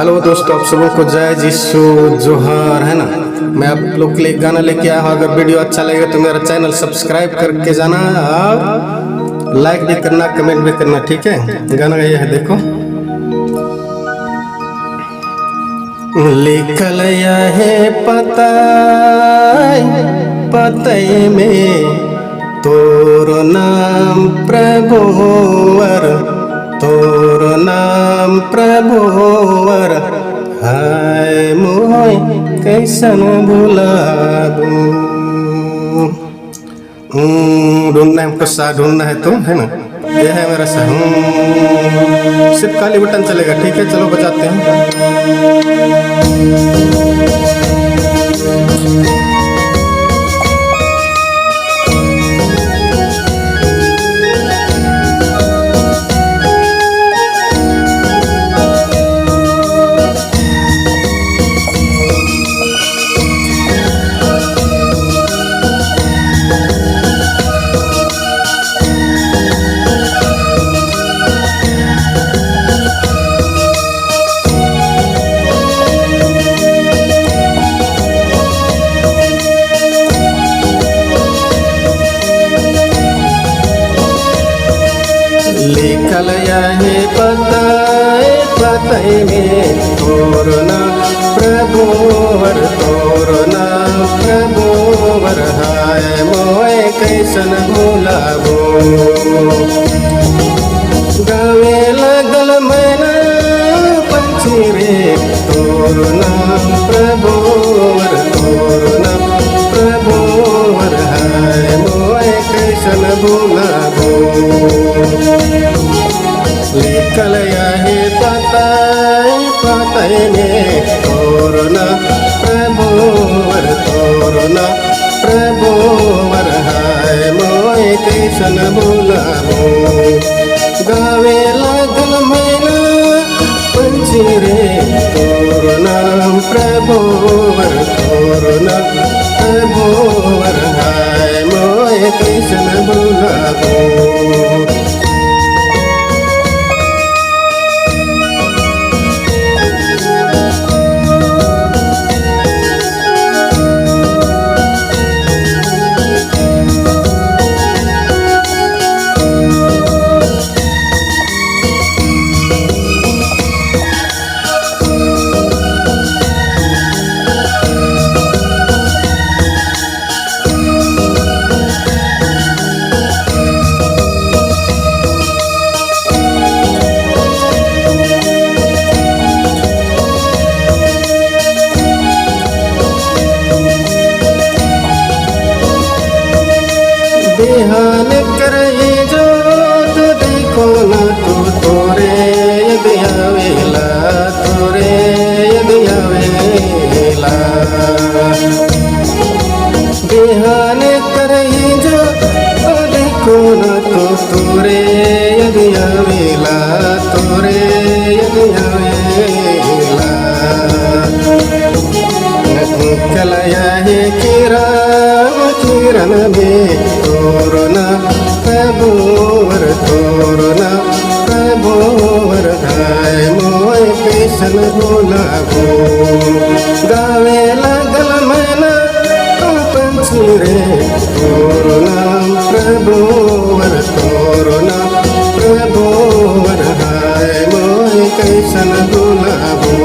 हेलो दोस्तों, आप सबों को जय जीसू जोहार, है ना। मैं आप लोग के लिए एक गाना लेके आया हूँ। अगर वीडियो अच्छा लगेगा तो मेरा चैनल सब्सक्राइब करके जाना और लाइक भी करना, कमेंट भी करना, ठीक है। गाना ये है, देखो। लिखल है पता पते में तोर नाम प्रभुवर, तोर नाम प्रभुवर, हाय मोय कैसन भुलाबू। ढूंढना है हमको, सा ढूंढना है तो, है ना। ये है मेरा सा। सिर्फ खाली बटन चलेगा, ठीक है। चलो बजाते हैं। लिखल है पते पते में तोर नाम प्रभुवर, तोर नाम प्रभुवर, हाय मोय कैसन भुलाबो। गावे लगल मैना पंछी रे, तोर नाम प्रभुवर, तोर नाम प्रभुवर, हाय मोय कैसन भुलाबो। लिखल है पते पते में तोर नाम प्रभुवर, तोर नाम प्रभुवर, हाय मोय कैसन भुलाबो। गावे लागल मैना पंछी रे, तोर नाम प्रभुवर, तोर नाम प्रभुवर, हाय मोय कैसन भुलाबो। बिहान करे जोत देखो न तू तोरे आवेला, तोरे आवेला। बिहान करे जो देखो न तू तोरे आवेला, तोरे आवेला। कलया है किरण किरण में तोर नाम प्रभुवर, तोर नाम प्रभुवर, हाय मोय कैसन भुलाबो। गावे लागल मैना पंछी रे, तोर नाम प्रभुवर, तोर नाम प्रभुवर, हाय मोय कैसन भुलाबो।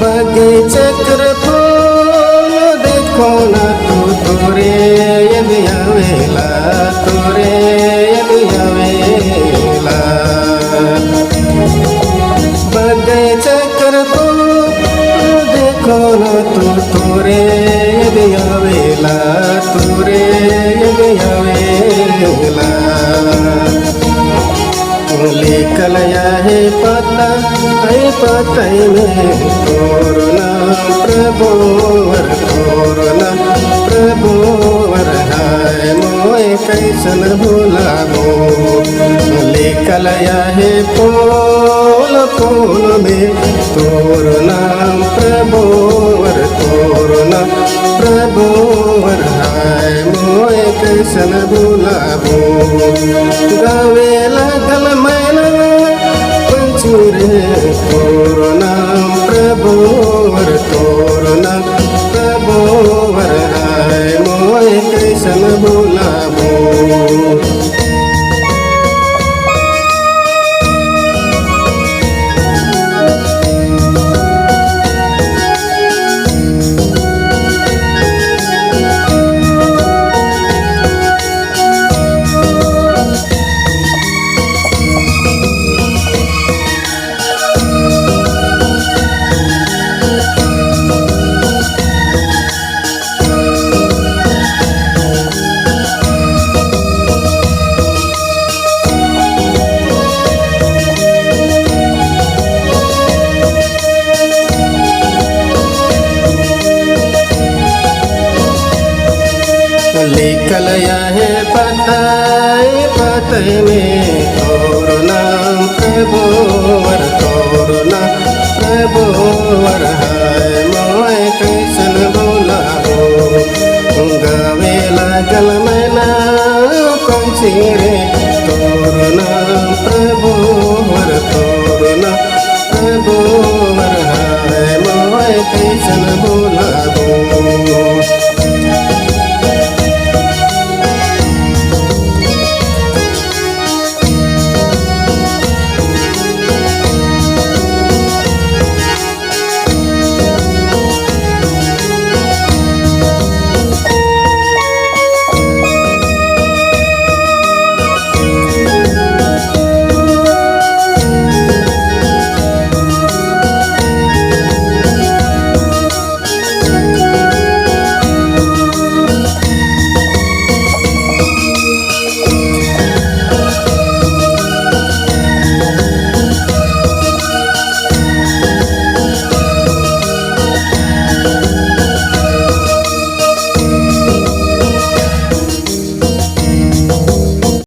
बगीचे कर फूल देखो न तू तोरे आवेला, तोरे आवेला। बगीचे कर फूल देखो न तू तोरे आवेला। आवेला, तोरे याद आवेला। लिखल आहे पता ऐ पतई में तोर नाम प्रभुवर, तोर नाम प्रभुवर हाय मोय कैसन भुलाबो। लिखल आहे पोल पोल में तोर नाम प्रभुवर, तोर नाम प्रभुवर हाय मोय कैसन भुलाबो। गावे लागल मैना पंछी रे तोर नाम प्रभुवर, तोर नाम प्रभुवर हाय मोय कैसन भुलाबो। लिखल आहे पतई पतई में तोर नाम प्रभुवर, तोर नाम प्रभुवर हाय मोय कैसन भुलाबो। गावे लागल मैना पंछी रे तोर नाम प्रभुवर, तोर नाम प्रभुवर हाय मोय कैसन भुलाबो।